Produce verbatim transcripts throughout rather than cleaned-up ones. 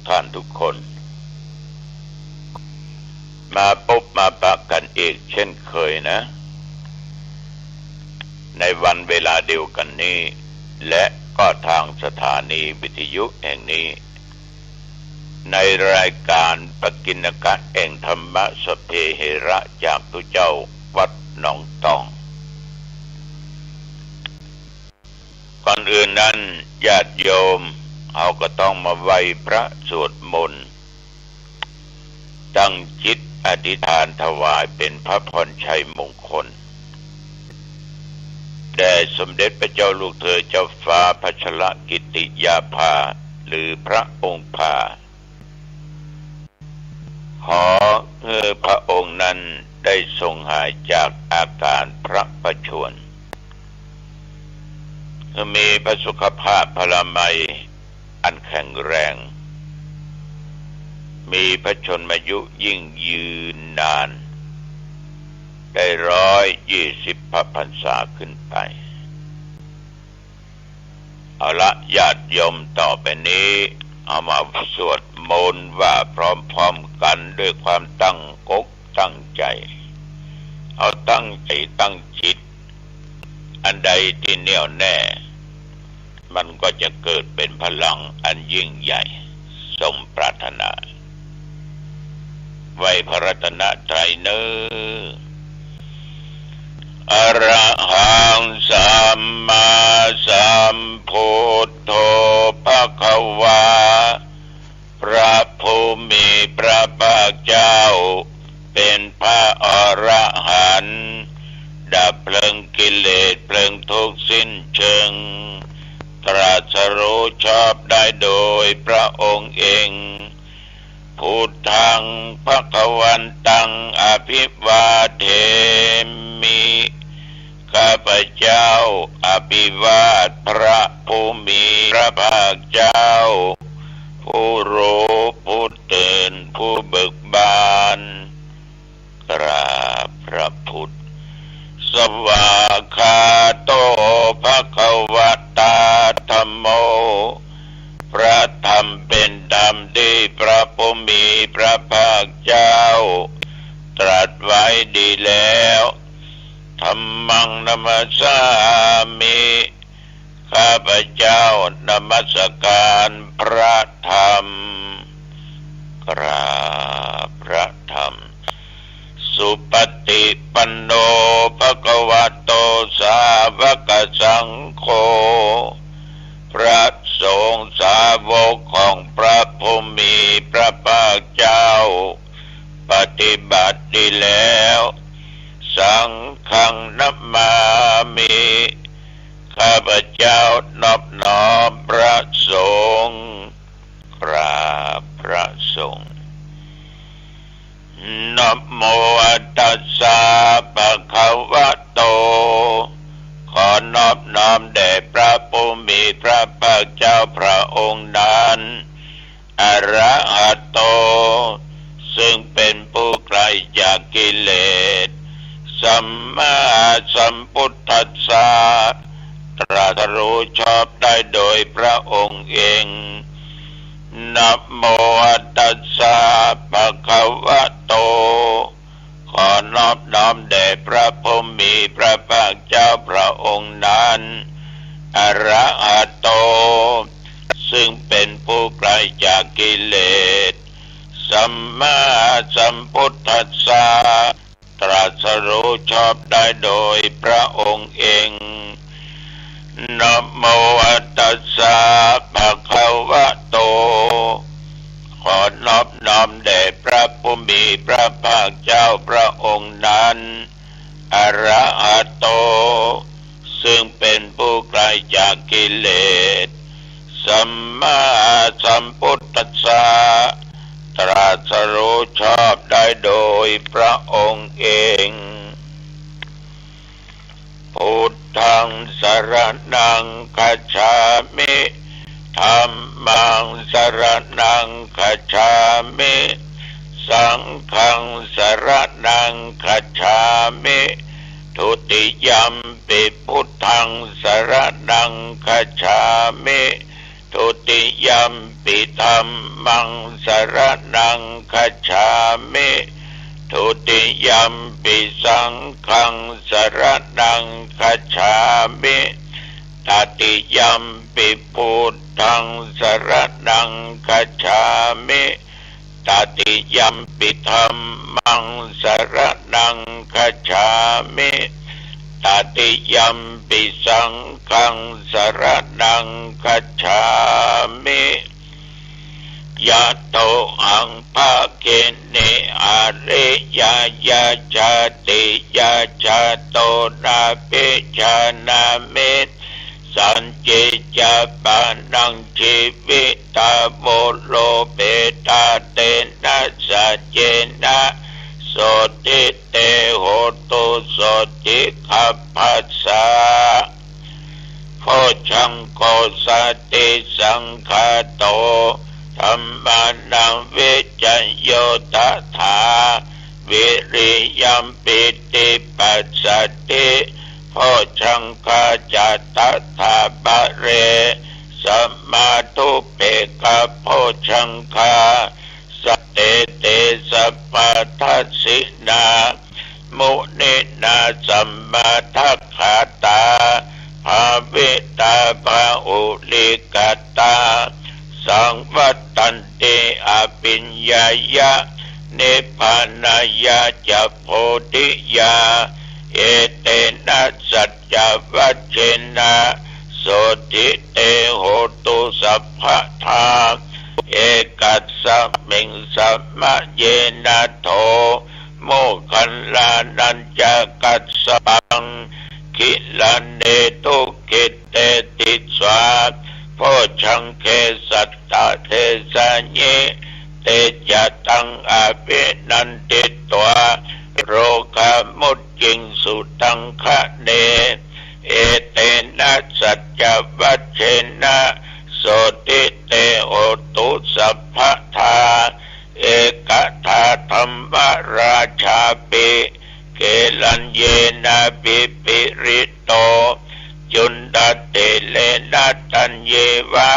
ท่านทุกคน มาปบมาปะกั๋นอีกเช่นเคยนะ ในวันเวลาเดียวกั๋นนี้ และก็ทางสถานีวิทยุแห่งนี้ ในรายก๋านปกิณกะแอ่งธรรมะสัพเพเหระ จากตุ๊เจ้าวัดหนองตอง ก่อนอื่นนั้นญาติโยมเฮาก็ต้องมาไหว้พระสวดมนต์ ตั้งจิตอธิษฐานถวายเป๋นพระพรชัยมงคล แด่สมเด็จพระเจ้าลูกเธอเจ้าฟ้าพัชรกิติยาภา หรือพระองค์ภา ขอหื้อพระองค์นั้นได้ทรงหายจากอาก๋านพระประชวร หื้อมีพระสุขภาพพลามัยอันแข็งแรง มีพระชนมายุยิ่งยืนนาน ได้ร้อยยี่สิบพระพรรษาขึ้นไป เอาละ ญาติโยม ต่อไปนี้เอามาสวดมนต์ว่าพร้อมๆ กั๋นด้วยความตั้งอกตั้งใจ๋ เอาตั้งใจ๋ตั้งจิต อันใดตี้แน่วแน่ มันก็จะเกิดเป๋นพลังอันยิ่งใหญ่ สมปรารถนา ไหว้พระรัตนตรัยเน่อ อะระหังสัมมาสัมพุทโธภะคะวา พระผู้มีพระภาคเจ้าเป๋นพระอรหันต์ ดับเพลิงกิเลสเพลิงทุกข์สิ้นเชิง ตรัสรู้ชอบได้โดยพระองค์เอง พุทธังภะคะวันตังอะภิวาเทมิ ข้าพเจ้าอภิวาทพระผู้มีพระภาคเจ้า ผู้รู้ผู้ตื่นผู้เบิกบาน กราบพระพุทธ สวากขาโตภะคะวะตาธัมโม พระธรรมเป๋นธรรมตี้พระผู้มีพระภาคเจ้าตรัสไว้ดีแล้ว ธัมมังนะมัสสามิ ข้าพเจ้านมัสการพระธรรม กราบพระธรรม สุปฏิปันโนภะคะวะโตสาวกสังโฆ พระสงฆ์สาวกของพระผู้มีพระภาคเจ้า ปฏิบัติดีแล้ว สังฆังนะมามิ ข้าพเจ้านอบน้อมพระสงฆ์ กราบพระสงฆ์ นะโมตัสสะภะคะวะโต ขอนอบน้อมแด่พระผู้มีพระภาคเจ้าพระองค์นั้น อะระหะโต ซึ่งเป๋นผู้ไกลจากกิเลส สัมมาสัมพุทธัสสะ ตรัสรู้ชอบได้โดยพระองค์เอง นะโมตัสสะภะคะวะโต ขอนอบน้อมแด่พระผู้มีพระภาคเจ้าพระองค์นั้น อะระหะโต ซึ่งเป๋นผู้ไกลจากกิเลส สัมมาสัมพุทธัสสะ ตรัสรู้ชอบได้โดยพระองค์เอง นะโมตัสสะภะคะวะโต ขอนอบน้อมแด่พระผู้มีพระภาคเจ้าพระองค์นั้น อะระหะโต ซึ่งเป๋นผู้ไกลจากกิเลส สัมมาสัมพุทธัสสะ ตรัสรู้ชอบได้โดยพระองค์เอง พุทธังสรณังคัจฉามิ ธัมมังสรณังคัจฉามิ สังฆังสรณังคัจฉามิ ทุติยัมปิพุทธังสรณังคัจฉามิ ทุติ ยมปิธัมมังสรณังคัจฉามิ ทุติยมปิสังฆังสรณังคัจฉามิ ตติยมปิพุทธังสรณังคัจฉามิ ตติยมปิธัมมังสรณังคัจฉามิ ตติยมปิสังฆังสรณังคัจฉามิ ยะโตหังภะคิเน อะริยะยะจาติยะ จัตโตนาปิจานามิ สันติจจะปะนัง จีวิตาโวโรเปตา เตนะสัจเจนะ โสตถิเต โหตุ โสตถิคัพพะสสะ โพชฌังโก สติสังคาโต ธัมมานัง วิจโย ตถา วิริยมปิติปัสสะทิ โพชฌังคาจะ ตถาปะเร สมาธุปเปกขะโพชฌังคา สะเต เต สัพพะทัสสินา มุนินา สัมมาทักขาตา ภาวิตา บาหุลีกัตตา สังวัตตันติ อภิญญายะ นิพพานายะจะ โพธิยา เอเตนะ สัจจวัจเชนะ โสตถิเต โหตุ สัพพะทา เอกัสสะมิง สะมะเยนะ โถ โมคคัลลานัญจะกัสสะปัง กิลาเน ทุกขิเตติสสา โพชฌังเก สัตตะเทสะยิ เตจะตัง อภินันทิตวา โรกามุจจิงสุตังคะเน เอเตนะ สัจจวัจเชนะ โสตถิเต โหตุ สัพพะทา เอกะทาธัมมราชาปิ เกลัญเยนะ วิปริตโต จุณฑะเถเรนะ ตัญเยวะ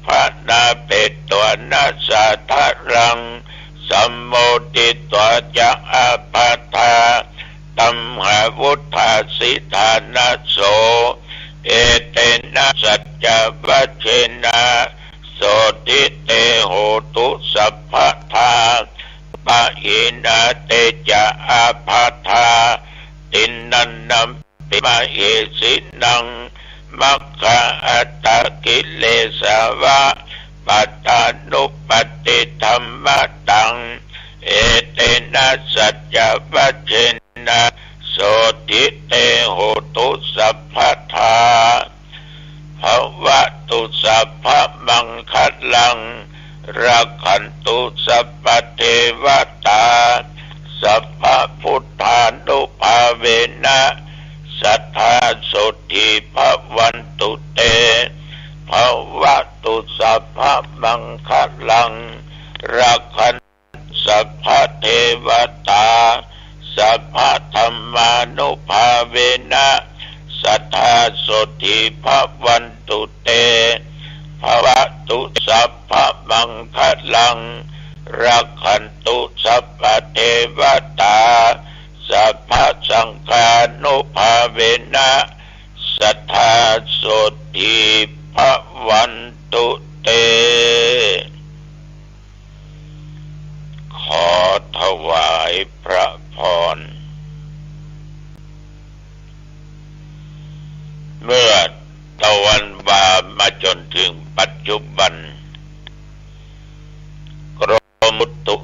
พะนาเปตวะนะ สาธะรัง สัมโมทิตวาจะ อาภัททา ตัมหาวุฏฐาสิทธานะโส เอเตนะ สัจจวัจเชนะ โสตถิเต โหตุ สัพพะทา ปะหินา เตจะ อาภัททา ติณณัมปิ มะเหสินัง มัคคะอัตตะกิเลสาวะ ปัตตานุปัตติธัมมะตัง เอเตนะ สัจจวัจเชนะ โสตถิเต โหตุ สัพพะทา ภะวะตุ สัพพะมังคะลัง รักขันตุ สัพพะเทวะตา สัพพะพุทธานุภาเวนะ สัตถาโสตถีภะวันตุเต ภะวะตุ สัพพะมังคะลัง รักขัน สัพพะเทวะตา สัพพะธัมมานุภาเวนะ สัตถาโสตถีภะวันตุเต ภะวะตุ สัพพะมังคะลัง รักขันตุ สัพพะเทวะตา สัพพะสังฆานุภาเวนะ สัตถาโสตถีภะวันตุเต ขอถวายพระพร เมื่อตะวันบ่ามาจ๋นเถิงปัจจุบัน กรมอุตุ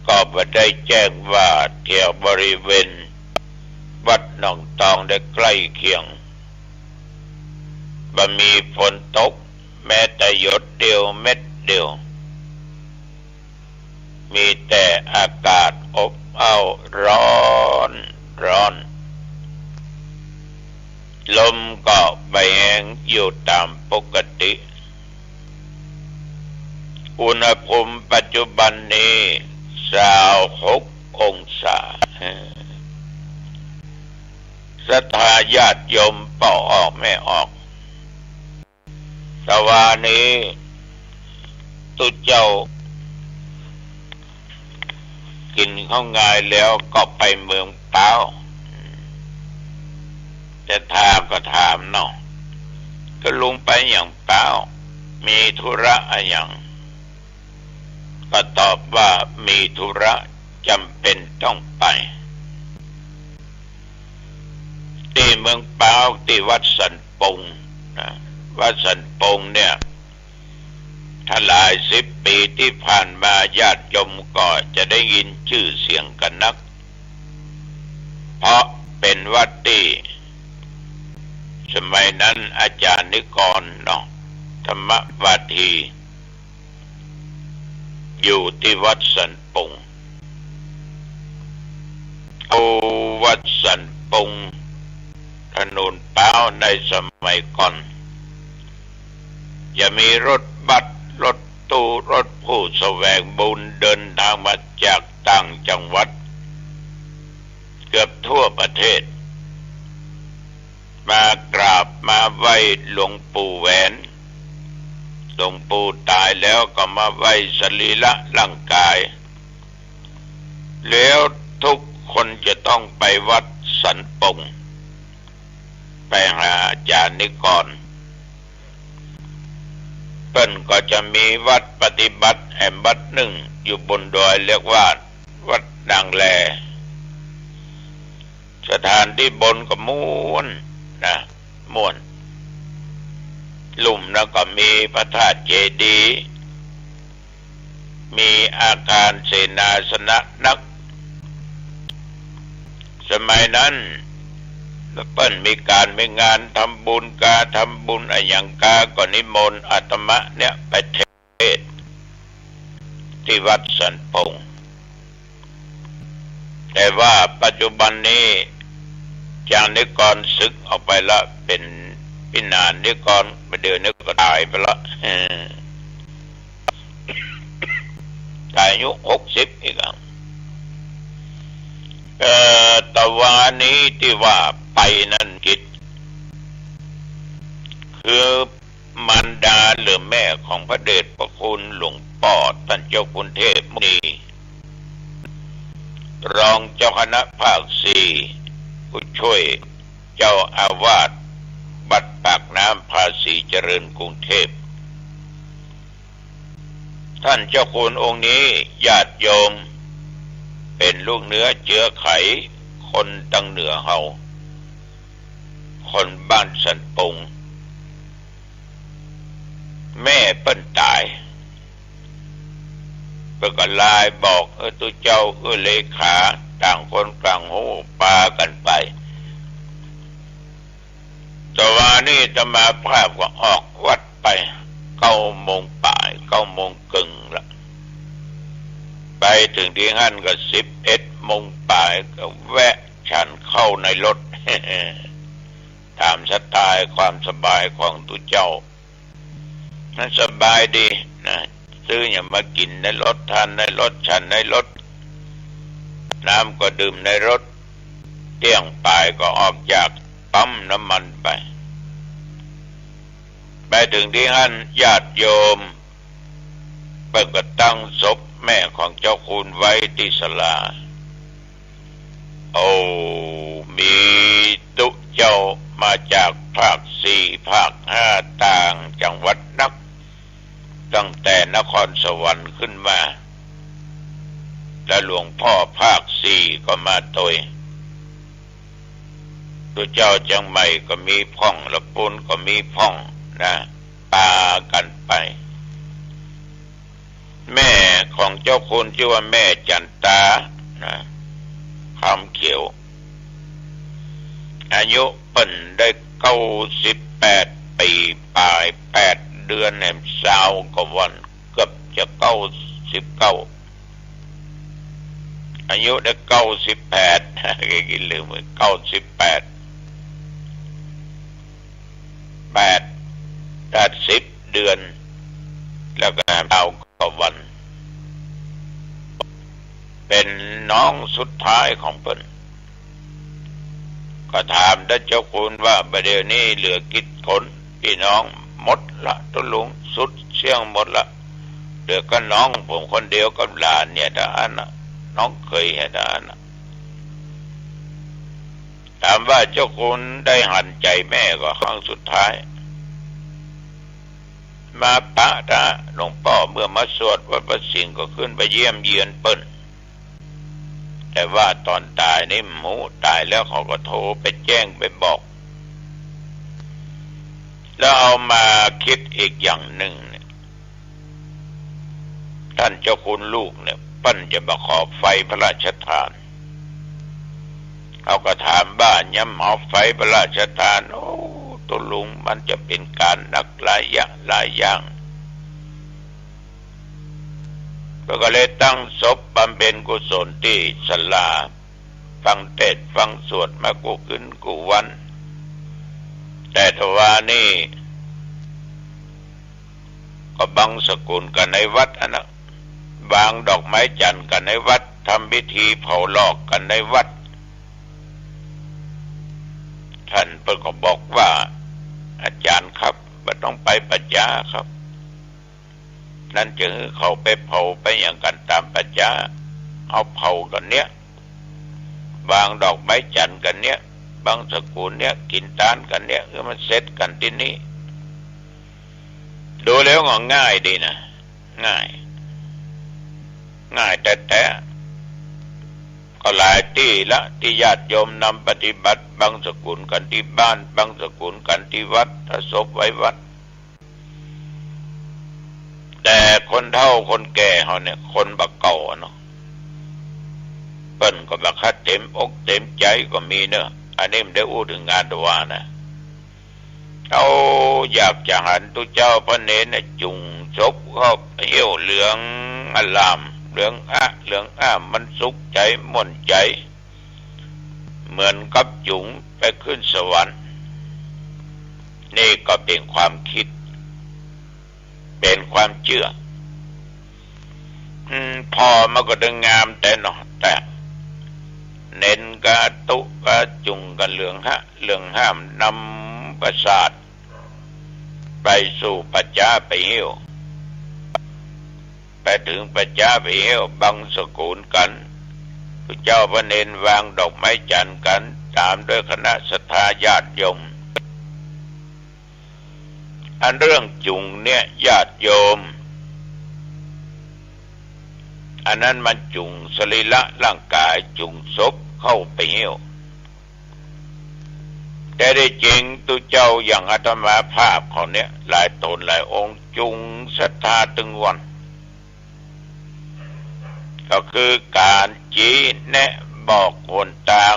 ก็บ่ได้แจ้งว่าแถวบริเวณวัดหนองตองและใก้เคียง บ่มีฝนตกแม้แต่หยดเดียวเม็ดเดียว มีแต่อากาศอบอ้าวร้อนร้อน ลมก็บ่แฮงอยู่ต๋ามปกติ อุณหภูมิปัจจุบันนี้ซาวหกองศา ศรัทธาญาติโยมป้อออกแม่ออก ตะวานี้ตุ๊เจ้ากิ๋นข้าวงายแล้วก็ไปเมืองป๊าว จะถามก็ถามเนาะ ก็ลุงไปหยังป๊าว มีธุระอะหยัง ก็ตอบว่ามีธุระจ๋ำเป๋นต้องไป ตี้เมืองป๊าว ตี้วัดสันปงนะ วัดสันปงเนี่ย ถ้าหลายสิบปี๋ตี้ผ่านมาญาติโยมก็จะได้ยินจื้อเสียงกั๋นนัก เพราะเป๋นวัดตี้สมัยนั้นอาจ๋ารย์นิกรเนาะ ธรรมวาที อยู่ตี้วัดสันปง เอาวัดสันปง ถนนป๊าวในสมัยก่อน จะมีรถบัส รถตู้ รถผู้แสวงบุญเดินทางมาจากต่างจังหวัด เกือบทั่วประเทศ มากราบมาไหว้หลวงปู่แหวน หลวงปู่ต๋ายแล้วก็มาไหว้สรีระร่างกาย แล้วทุกคนจะต้องไปวัดสันปง ไปหาอาจ๋ารย์นิกร เปิ้นก็จะมีวัดปฏิบัติแหมวัดนึ่งอยู่บนดอย เรียกว่าวัดนางแล สถานตี้บนก็ม่วนนะ ม่วน ลุ่มนั้นก็มีพระธาตุเจดีย์ มีอาคารเสนาสนะนัก สมัยนั้นเปิ้นมีก๋านมีงานทำบุญกา ทำบุญอะหยังกา ก็นิมนต์อาตมาเนี่ยไปเทศน์ตี้วัดสันปง แต่ว่าปัจจุบันนี้อาจ๋ารย์นิกรสึกออกไปละ เป๋นพิหารนิกร เดี๋ยวนี้ก็ต๋ายไปละ ต๋ายอายุหกสิบอีกอ่ะ เอ่อ ตะวานี้ตี้ว่าไปนั้นกิจ คือมารดาหรือแม่ของพระเดชพระคุณหลวงป้อต้านเจ้าคุณเทพมุนี รองเจ้าคณะภาคสี่ ผู้ช่วยเจ้าอาวาสวัดปากน้ำภาษีเจริญกรุงเทพ ต้านเจ้าคุณองค์นี้ญาติโยมเป๋นลูกเนื้อเจื๊อไข คนตางเหนือเฮา คนบ้านสันปง แม่เปิ้นต๋าย เปิ้นก็ไลน์บอก เออ ตุ๊เจ้า เออ เลขา ต่างคนต่างฮู้ ปากั๋นไป ตะวานี้อาตมาภาพก็ออกวัดไป เก้าโมงป๋าย เก้าโมงเกิ่งละ ไปเถิงตี้หั้นก็สิบเอ็ดโมงป๋าย ก็แวะฉันข้าวในรถ ต๋ามสไตล์ความสบายของตุ๊เจ้า มันสบายดีนะ ซื้อหยังมากิ๋นในรถ ทานในรถ ฉันในรถ น้ำก็ดื่มในรถ เตี้ยงป๋ายก็ออกจากปั๊มน้ำมันไป ไปเถิงตี้หั้นญาติโยมเปิ้นก็ตั้งศพแม่ของเจ้าคุณไว้ตี้ศาลา โอ้ มีตุ๊เจ้ามาจากภาคสี่ ภาคห้า ต่างจังหวัดนัก ตั้งแต่นครสวรรค์ขึ้นมา และหลวงป้อภาคสี่ก็มาตวย ตุ๊เจ้าเจียงใหม่ก็มีพ่อง ละปูนก็มีพ่องนะ ปากั๋นไป แม่ของเจ้าคุณจื้อว่าแม่จั๋นตานะ คำเขียว อายุเปิ้นได้เก้าสิบแปดปี๋ป๋าย แปดเดือนแหมซาวกว่าวัน เกือบจะเก้าสิบเก้า อายุได้เก้าสิบแปด ลืมไป เก้าสิบแปด แปด ตัดสิบเดือน แล้วก็ซาวกว่าวัน เป๋นน้องสุดท้ายของเปิ้น ก็ถามต้านเจ้าคุณว่า บ่าเดี่ยวนี้เหลือกี่คน ปี้น้อง หมดละ ตุ๊ลุง สุดเสี้ยงหมดละ เหลือก็น้องผมคนเดียวกับหลานเนี่ยเต้าอั้นน่ะ น้องเขยเนี่ยเต้าอั้นน่ะ ถามว่าเจ้าคุณได้หันใจ๋แม่ก่อครั้งสุดท้าย มาปะตะหลวงป้อ เมื่อมาสวดวัดพระสิงห์ก็ขึ้นไปเยี่ยมเยียนเปิ้น แต่ว่าต๋อนต๋ายนี่บ่ฮู้ ต๋ายแล้วเขาก็โทรไปแจ้งไปบอก แล้วเอามากึ๊ดอีกอย่างนึ่งเนี่ย ต้านเจ้าคุณลูกเนี่ย เปิ้นจะมาขอไฟพระราชทาน เขาก็ถามว่า ย้ำเอาไฟพระราชทาน โอ้ ตุ๊ลุง มันจะเป๋นก๋านหนักหลายอย่างหลายอย่าง เปิ้นก็เลยตั้งศพบำเพ็ญกุศลตี้ศาลา ฟังเตสน์ฟังสวดมากู้คืนกู้วัน แต่ทว่านี่ ก็บังสกุลกั๋นในวัดอันน่ะ วางดอกไม้จันทร์กั๋นในวัด ทำพิธีเผาหลอกกั๋นในวัด ต้านเปิ้นก็บอกว่า อาจ๋ารย์ครับ บ่ต้องไปป่าจ๊าครับ นั้นจะหื้อเขาไปเผาไปหยังกั๋นต๋ามป่าจ๊า เอาเผากั๋นเนี่ย วางดอกไม้จันทร์กั๋นเนี่ย บังสกุลเนี่ย กิ๋นตานกั๋นเนี่ย หื้อมันเสร็จกั๋นตี้นี่ ดูแล้วก็ง่ายดีนะ ง่าย ง่ายแต๊ๆ ก็หลายตี้ละ ตี้ญาติโยมนำปฏิบัติ บังสกุลกั๋นตี้บ้าน บังสกุลกั๋นตี้วัด ถ้าศพไว้วัด แต่คนเฒ่าคนแก่เฮาเนี่ย คนบ่าเก่าอะเนาะ เปิ้นก็บ่คักเต๋มอกเต๋มใจ๋ก็มีเนาะ อันนี้บ่ได้อู้เถิงงานตะวานะ เฮาอยากจะหันตุ๊เจ้าพระเณรน่ะจุ่งศพเข้าไปเหี่ยวเหลืองอร่าม เหลืองอะ เหลืองอ้าม มันสุขใจ๋ ม่วนใจ๋ เหมือนกับจุ่งไปขึ้นสวรรค์ นี่ก็เป๋นความกึ๊ด เป๋นความเจื้อ อืม ผ่อมาก็ตึงงามแต๊เนาะ แต่เณรก็ตุ๊ก็จุ่งกั๋นเหลืองฮะ เหลืองห้าม นำประสาทไปสู่ป่าจ๊าไปเหี่ยว ไปเถิงป่าจ๊าไปเหี่ยว บังสกุลกั๋น ตุ๊เจ้าพระเณรวางดอกไม้จันทร์กั๋น ต๋ามด้วยคณะศรัทธาญาติโยม อันเรื่องจุ่งเนี่ยญาติโยม อันนั้นมันจุ่งสรีระร่างก๋าย จุ่งศพเข้าไปเหี่ยว แต่ได้จริงตุ๊เจ้าอย่างอาตมาภาพเขาเนี่ย หลายต๋นหลายองค์ จุ่งศรัทธาตึงวัน ก็คือก๋านจี๊แนะบอกหนตาง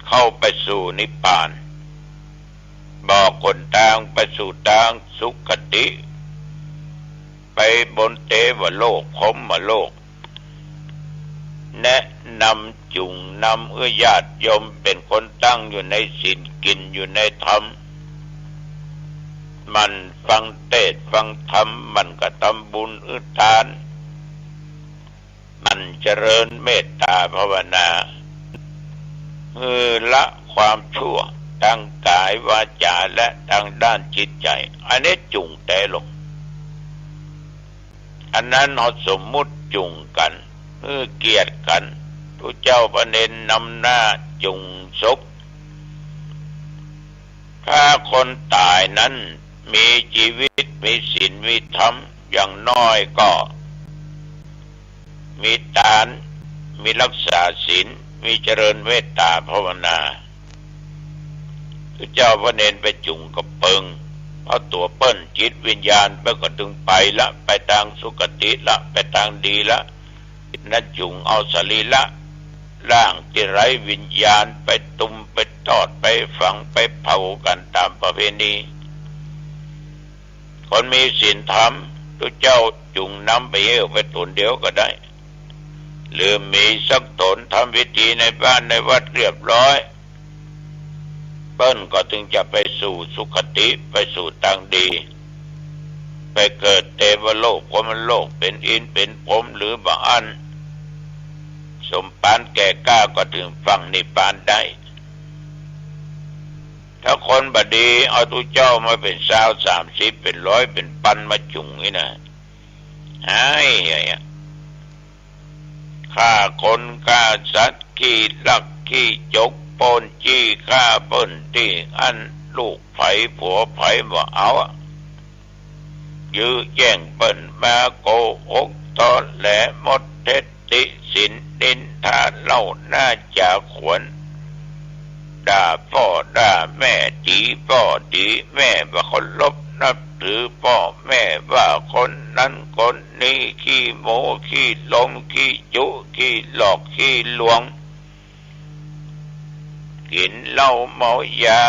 เข้าไปสู่นิพพาน บอกหนตางไปสู่ตางสุคติ ไปบนเตวโลก พรหมโลก แนะนำจุ่งนำหื้อญาติโยมเป๋นคนตั้งอยู่ในศีล กิ๋นอยู่ในธรรม หมั่นฟังเตสน์ฟังธรรม หมั่นกระตำบุญหื้อตาน หมั่นเจริญเมตต๋าภาวนา หื้อละความชั่วตางก๋ายวาจ๋าและตางด้านจิตใจ๋ อันนี้จุ่งแต๊ลง อันนั้นเฮาสมมุติจุ่งกั๋น หื้อเกียรติกั๋น ตุ๊เจ้าพระเณรนำหน้าจุ่งศพ ถ้าคนต๋ายนั้นมีจีวิต มีศีล มีธรรม อย่างน้อยก็มีตาน มีรักษาศีล มีเจริญเมตต๋าภาวนา ตุ๊เจ้าพระเณรไปจุ่งก็เปิง เพราะตั๋วเปิ้นจิตวิญญาณเปิ้นก็ตึงไปละ ไปตางสุคติละ ไปตางดีละ นั้นจุ่งเอาสรีระร่างตี้ไร้วิญญาณไปตุ้มไปตอดไปฝังไปเผากั๋นต๋ามประเพณี คนมีศีลธรรม ตุ๊เจ้าจุ่งนำไปเหี่ยวไปต๋นเดียวก็ได้ หรือมีสักต๋นทำพิธีในบ้านในวัดเรียบร้อย เปิ้นก็ตึงจะไปสู่สุคติ ไปสู่ตางดี ไปเกิดเตวโลก พรหมโลก เป๋นอินทร์เป๋นพรหม หรือบ่อั้น สมปานแก่กล้าก็เถิงฝั่งนิพพานได้ ถ้าคนบ่ดี เอาตุ๊เจ้ามาเป๋นซาว สามสิบ เป๋นร้อย เป๋นปันมาจุ่งนี่นะ หาย ฆ่าคนฆ่าสัตว์ ขี้ลักขี้จก ปล้นจี้ฆ่าเปิ้นตี้อั้น ลูกใผผัวใผบ่เอาอะ ยื้อแย่งเปิ้นมา โกหกตอแหล หมดเท็จติฉิน นินทาเล่าหน้าจ๋าขวัญ ด่าป้อด่าแม่ ตี๋ป้อตี๋แม่ บ่เคารพนับถือป้อแม่ ว่าคนนั้นคนนี้ ขี้โม้ขี้หลง ขี้จุขี้หลอกขี้ลวง กิ๋นเหล้าเมายา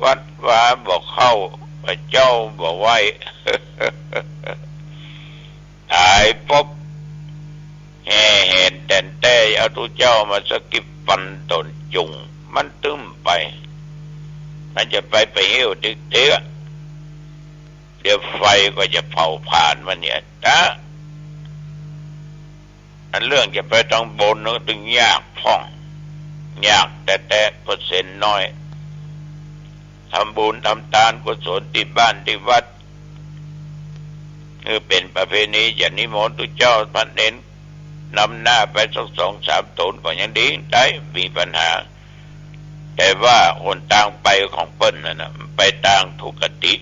วัดวาบ่เข้า พระเจ้าบ่ไหว้ ต๋ายปุ๊บ แห่แหนแต๋นแต๊ เอาตุ๊เจ้ามาสักกี่ปันต๋นจุ่ง มันตึ้มไป มันจะไป ไปเหี่ยวติ๊กเตื้อ เดี๋ยวไฟก็จะเผาผลาญมันเหีย ต๋า อันเรื่องจะไปตังบุญนั้นตึงยากพ่อง ยากแต๊ๆ เปอร์เซ็นต์น้อย ทำบุญทำตานกุศลตี้บ้านตี้วัด คือเป๋นประเพณี จะนิมนต์ตุ๊เจ้าพระเณรนำหน้าไปสักสองสามต๋นก็ยังดี ได้ มีปัญหา แต่ว่าหนตางไปของเปิ้นนั่นน่ะ มันไปตางทุกขติ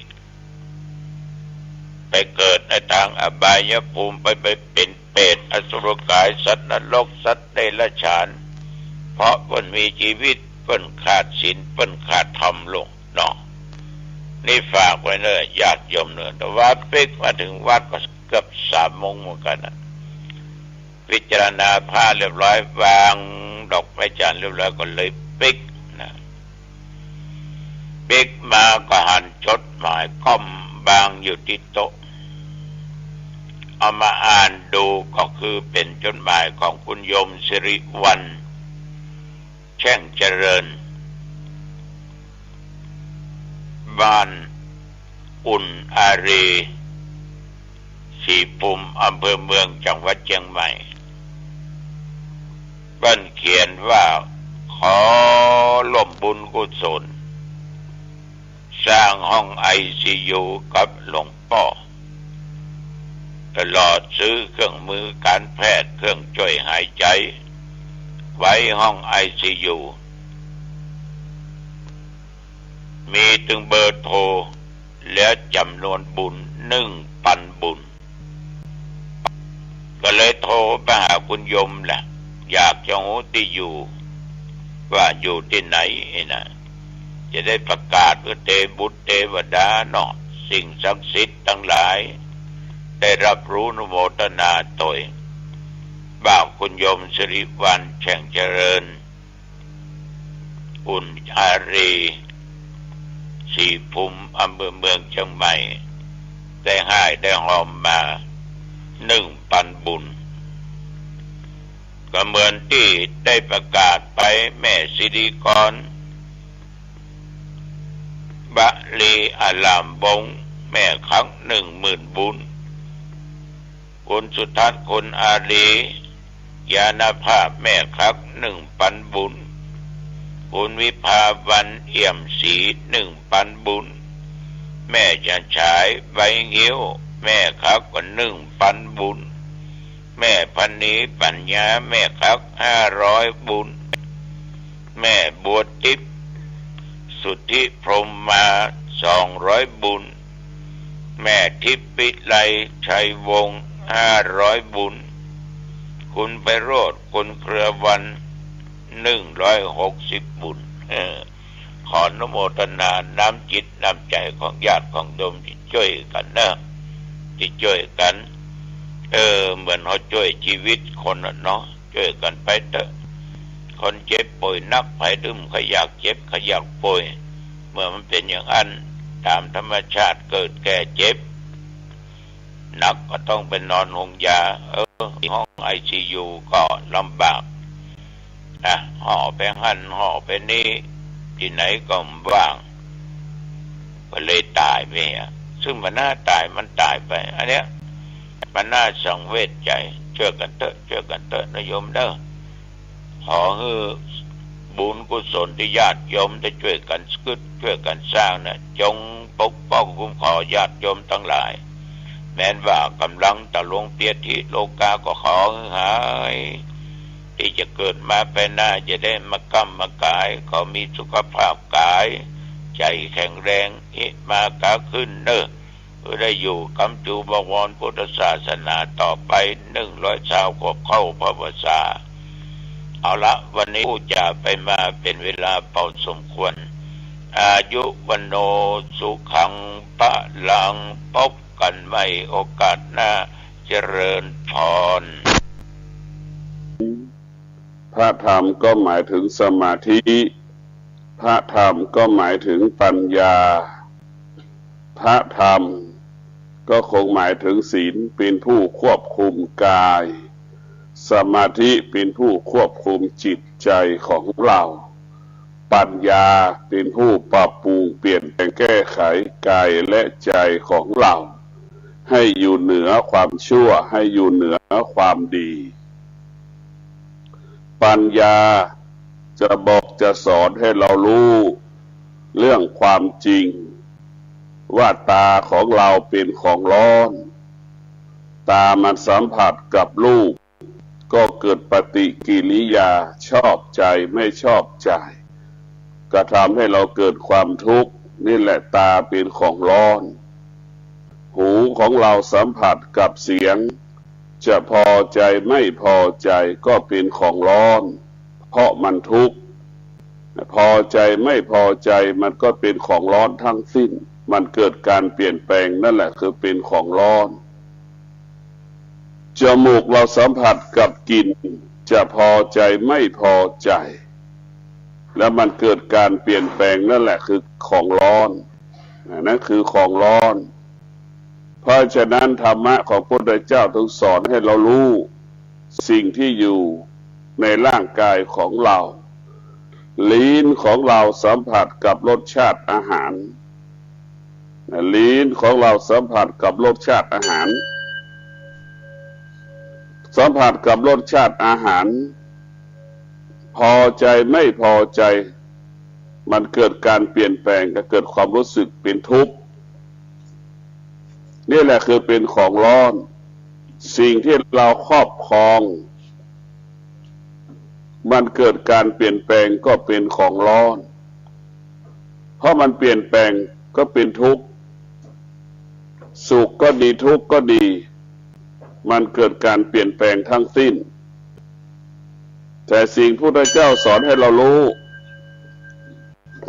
ไปเกิดในตางอบายภูมิ ไป ไปเป๋นเปรต อสุรกาย สัตว์นรก สัตว์เดรัจฉาน เพราะเปิ้นมีจีวิต เปิ้นขาดศีล เปิ้นขาดธรรมลงเนาะ นี่ฝากไว้เน่อ ญาติโยมเน่อ แต่ว่าปิ๊กมาเถิงวัดก็เกือบสามโมงเหมือนกั๋นน่ะ พิจารณาผ้าเรียบร้อย วางดอกไม้จันทร์เรียบร้อย ก็เลยปิ๊กนะ ปิ๊กมาก็หันจดหมายวางอยู่ตี้โต๊ะ เอามาอ่านดูก็คือเป๋นจดหมายของคุณโยมสิริวัลย์ แช่งเจริญ บ้านอุ่นอารีย์ ศรีภูมิ อำเภอเมือง จังหวัดเจียงใหม่ เปิ้นเขียนว่า ขอร่วมบุญกุศล สร้างห้องไอซียูกับหลวงป้อ ตลอดซื้อเครื่องมือการแพทย์ เครื่องช่วยหายใจ ไว้ห้องไอซียู มีตึงเบอร์โทร และจ๋ำนวนบุญ นึ่งปันบุญ ก็เลยโทรไปหาคุณโยมแหละ อยากจะฮู้ตี้อยู่ ว่าอยู่ตี้ไหนนี่นะ จะได้ประกาศเปื้อเตบุตรเตวดาเนาะ สิ่งศักดิ์สิทธิ์ตังหลาย ได้ฮับรู้อนุโมทนาโตย ว่าคุณโยมสิริวัลย์ แช่งเจริญ อุ่นอารีย์ ศรีภูมิ อำเภอเมืองเจียงใหม่ ได้ฮ่ายได้ฮอมมา นึ่งปันบุญ ก็เหมือนตี้ได้ประกาศไป แม่สิริกร วลีอารามวงศ์ แม่คัก นึ่งหมื่นบุญ คุณสุทัศน์ คุณอารีย์ ญาณภาพ แม่คัก นึ่งปันบุญ คุณวิภาวัลย์ เอี่ยมศรี นึ่งปันบุญ แม่จันฉาย ใบงิ้ว แม่คัก ก็นึ่งปันบุญ แม่พรรณี ปัญญา แม่คัก ห้าร้อยบุญ แม่บัวทิพย์ สุทธิพรหมมา สองร้อยบุญ แม่ทิพย์วิไล ชัยวงศ์ ห้าร้อยบุญ คุณไพโรจน์ คุณเครือวัน นึ่งร้อยหกสิบบุญ เออ ขออนุโมทนาน้ำจิตน้ำใจ๋ของญาติของโยมตี้จ้วยกั๋นเนาะ ตี้จ้วยกั๋น เออ เหมือนเฮาจ้วยจีวิตคนน่ะเนาะ จ้วยกั๋นไปเต๊อะ คนเจ็บป่วยหนัก ใผตึงบ่อยากเจ็บ บ่อยากป่วย เมื่อมันเป๋นอย่างอั้น ต๋ามธรรมชาติเกิดแก่เจ็บ หนักก็ต้องไปนอนโฮงยา เออ ห้องไอซียูก็ลำบากนะ ห่อไปหั้น ห่อไปนี่ ตี้ไหนก็บ่ว่าง ก็เลยต๋ายไปอะ ซึ่งบ่น่าต๋าย มันต๋ายไป อันเนี้ย มันน่าสังเวชใจ๋ จ้วยกั๋นเต๊อะ จ้วยกั๋นเต๊อะนะโยมเนาะ ขอหื้อ บุญกุศลตี้ญาติโยมได้จ้วยกั๋นกึ๊ดจ้วยกั๋นสร้างนั้น จงปกป้องคุ้มครองญาติโยมตังหลาย แม้นว่าก๋ำลังตะลงเปียธิโลกาก็ขอหื้อหาย ตี้จะเกิดมาภายหน้าจะได้มาก้ำมาก๋าย ขอมีสุขภาพก๋าย ใจ๋แข็งแรง อิมาก๋าขึ้นเน่อ เปื้อได้อยู่ก๋ำจูบวรพุทธศาสนาต่อไป หนึ่งร้อยซาวขวบเข้าพรรษา เอาละ วันนี้พูดจาไปมาเป๋นเวลาพอสมควร อายุวัณโณสุขังพลัง พบกั๋นใหม่โอกาสหน้า เจริญพร พระธรรมก็หมายถึงสมาธิ พระธรรมก็หมายถึงปัญญา พระธรรมก็คงหมายถึงศีล เป๋นผู้ควบคุมกาย สมาธิเป๋นผู้ควบคุมจิตใจ๋ของเฮา ปัญญาเป๋นผู้ปรับปรุงเปลี่ยนแปลงแก้ไขกายและใจ๋ของเฮา ให้อยู่เหนือความชั่ว ให้อยู่เหนือความดี ปัญญาจะบอกจะสอนให้เฮาฮู้เรื่องความจริง ว่าต๋าของเฮาเป๋นของฮ้อน ต๋ามันสัมผัสกับรูป ก็เกิดปฏิกิริยาชอบใจ๋ไม่ชอบใจ๋ กระทำให้เฮาเกิดความทุกข์ นี่แหละต๋าเป๋นของฮ้อน หูของเฮาสัมผัสกับเสียง จะพอใจ๋ไม่พอใจ๋ก็เป๋นของฮ้อน เพราะมันทุกข์ พอใจ๋ไม่พอใจ๋มันก็เป๋นของฮ้อนทั้งสิ้น มันเกิดการเปลี่ยนแปลง นั่นแหละคือเป๋นของฮ้อน จมูกเฮาสัมผัสกับกลิ่น จะพอใจ๋ไม่พอใจ๋ แล้วมันเกิดการเปลี่ยนแปลง นั่นแหละคือของฮ้อน นั่นคือของฮ้อน เพราะฉะนั้นธรรมะของพระพุทธเจ้าต้องสอนให้เฮาฮู้สิ่งที่อยู่ในร่างกายของเฮา ลิ้นของเฮาสัมผัสกับรสชาติอาหาร ลิ้นของเฮาสัมผัสกับรสชาติอาหาร สัมผัสกับรสชาติอาหาร พอใจ๋ไม่พอใจ๋ มันเกิดการเปลี่ยนแปลง ก็เกิดความรู้สึกเป๋นทุกข์ นี่แหละคือเป๋นของฮ้อน สิ่งที่เฮาครอบครอง มันเกิดการเปลี่ยนแปลงก็เป๋นของฮ้อน เพราะมันเปลี่ยนแปลงก็เป๋นทุกข์ สุขก็ดีทุกข์ก็ดี มันเกิดการเปลี่ยนแปลงทั้งสิ้น แต่สิ่งพุทธเจ้าสอนให้เฮาฮู้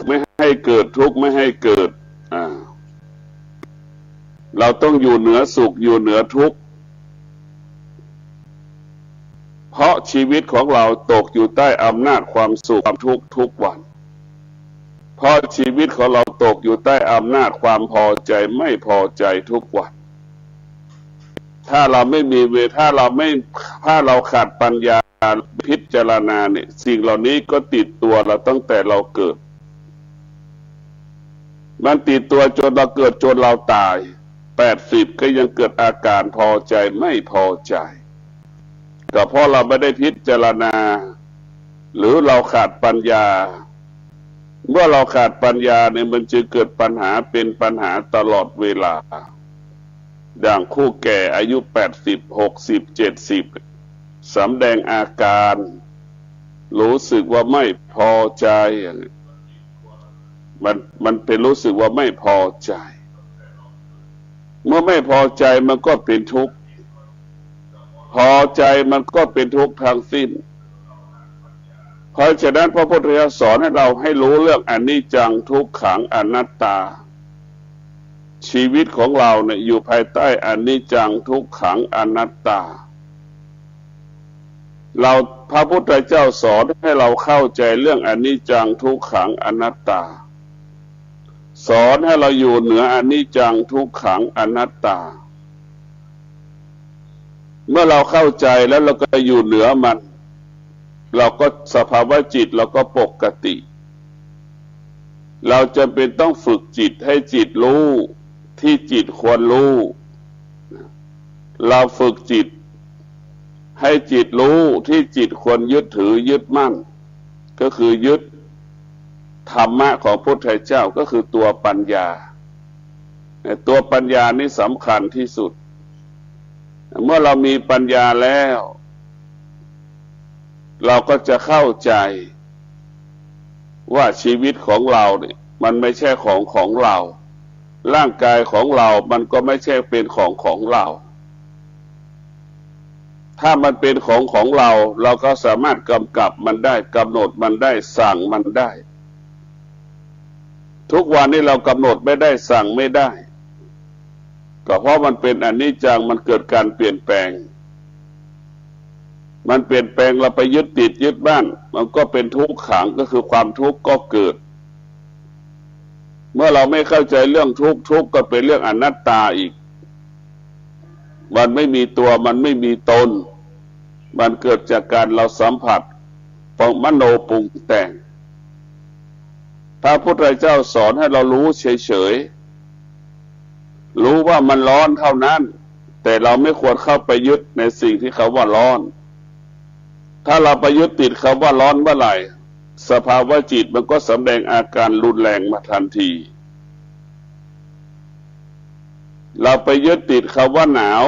ไม่ให้เกิดทุกข์ ไม่ให้เกิด อ่า เฮาต้องอยู่เหนือสุข อยู่เหนือทุกข์ เพราะชีวิตของเฮาตกอยู่ใต้อำนาจความสุข ความทุกข์ทุกวัน เพราะชีวิตของเฮาตกอยู่ใต้อำนาจความพอใจ๋ไม่พอใจ๋ทุกวัน ถ้าเฮาไม่มีเว ถ้าเฮาไม่ ถ้าเฮาขาดปัญญาพิจารณาเนี่ย สิ่งเหล่านี้ก็ติดตัวเฮาตั้งแต่เฮาเกิด มันติดตัวจนเฮาเกิดจนเฮาต๋าย แปดสิบ ก็ยังเกิดอาการพอใจ๋ไม่พอใจ๋ ก็เพราะเฮาไม่ได้พิจารณา หรือเฮาขาดปัญญา เมื่อเฮาขาดปัญญาเนี่ย มันจึงเกิดปัญหา เป๋นปัญหาตลอดเวลา ดังคู่แก่อายุแปดสิบ หกสิบ เจ็ดสิบ สำแดงอาการ รู้สึกว่าไม่พอใจ๋ มัน มันเป๋นรู้สึกว่าไม่พอใจ๋ เมื่อไม่พอใจ๋มันก็เป๋นทุกข์ พอใจ๋มันก็เป๋นทุกข์ทั้งสิ้น เพราะฉะนั้นพระพุทธเจ้าสอนให้เฮาให้ฮู้เรื่องอนิจจัง ทุกขัง อนัตตา ชีวิตของเฮาเนี่ยอยู่ภายใต้อนิจจัง ทุกขัง อนัตตา เฮา พระพุทธเจ้าสอนให้เฮาเข้าใจ๋เรื่องอนิจจัง ทุกขัง อนัตตา สอนให้เฮาอยู่เหนืออนิจจัง ทุกขัง อนัตตา เมื่อเฮาเข้าใจ๋แล้วเฮาก็อยู่เหนือมัน เฮาก็ สภาวะจิตเฮาก็ปกติ เฮาจำเป๋นต้องฝึกจิตให้จิตฮู้ที่จิตควรฮู้ เฮาฝึกจิตให้จิตฮู้ที่จิตควรยึดถือยึดมั่น ก็คือยึดธรรมะของพุทธเจ้า ก็คือตัวปัญญา ตัวปัญญานี่สำคัญที่สุด เมื่อเรามีปัญญาแล้ว เราก็จะเข้าใจว่าชีวิตของเราเนี่ย มันไม่ใช่ของของเรา ร่างกายของเรามันก็ไม่ใช่เป็นของของเรา ถ้ามันเป็นของของเรา เราก็สามารถกำกับมันได้ กำหนดมันได้ สั่งมันได้ ทุกวันนี้เรากำหนดไม่ได้ สั่งไม่ได้ ก็เพราะมันเป็นอนิจจัง มันเกิดการเปลี่ยนแปลง มันเปลี่ยนแปลง เราไปยึดติดยึดมั่น มันก็เป็นทุกขัง ก็คือความทุกข์ก็เกิด เมื่อเราไม่เข้าใจเรื่องทุกข์ ทุกข์ก็เป็นเรื่องอนัตตาอีก มันไม่มีตัว มันไม่มีตน มันเกิดจากการเราสัมผัส ปรุง มโนปรุงแต่ง พระพุทธเจ้าสอนให้เรารู้เฉยๆ รู้ว่ามันร้อนเท่านั้น แต่เราไม่ควรเข้าไปยึดในสิ่งที่เขาว่าร้อน ถ้าเราไปยึดติดคำว่าร้อนเมื่อไหร่ สภาวะจิตมันก็สำแดงอาการรุนแรงมาทันที เราไปยึดติดคำว่าหนาว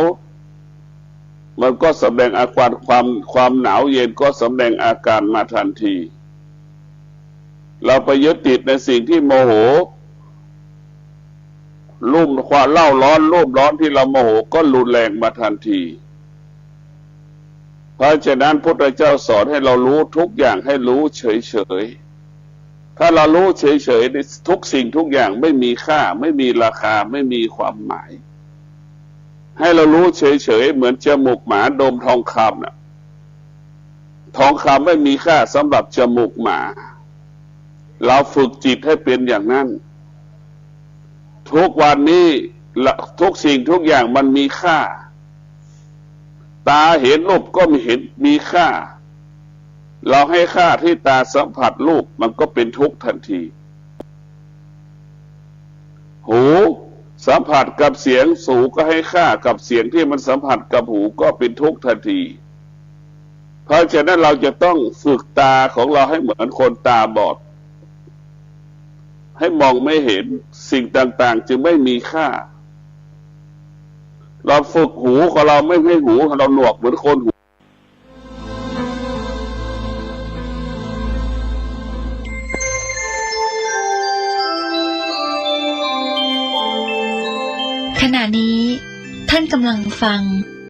มันก็สำแดงอาการความ ความหนาวเย็นก็สำแดงอาการมาทันที เราไปยึดติดในสิ่งที่โมโห ลุ่ม ความเร่าร้อน ลุ่มร้อนที่เราโมโหก็รุนแรงมาทันที เพราะฉะนั้นพุทธเจ้าสอนให้เรารู้ทุกอย่าง ให้รู้เฉยๆ ถ้าเรารู้เฉยๆ ทุกสิ่งทุกอย่างไม่มีค่า ไม่มีราคา ไม่มีความหมาย ให้เรารู้เฉยๆ เหมือนจมูกหมาดมทองคำน่ะ ทองคำไม่มีค่าสำหรับจมูกหมา เราฝึกจิตให้เป็นอย่างนั้น ทุกวันนี้ละ ทุกสิ่งทุกอย่างมันมีค่า ตาเห็นรูปก็มี เห็น มีค่า เราให้ค่าที่ตาสัมผัสรูป มันก็เป็นทุกข์ทันที หูสัมผัสกับเสียง หูก็ให้ค่ากับเสียงที่มันสัมผัสกับหู ก็เป็นทุกข์ทันที เพราะฉะนั้นเราจะต้องฝึกตาของเราให้เหมือนคนตาบอด ให้มองไม่เห็น สิ่งต่างๆ จึงไม่มีค่า เราฝึกหูของเราไม่ให้หูของเราหนวกเหมือนคนหู ขณะนี้ท่านกำลังฟัง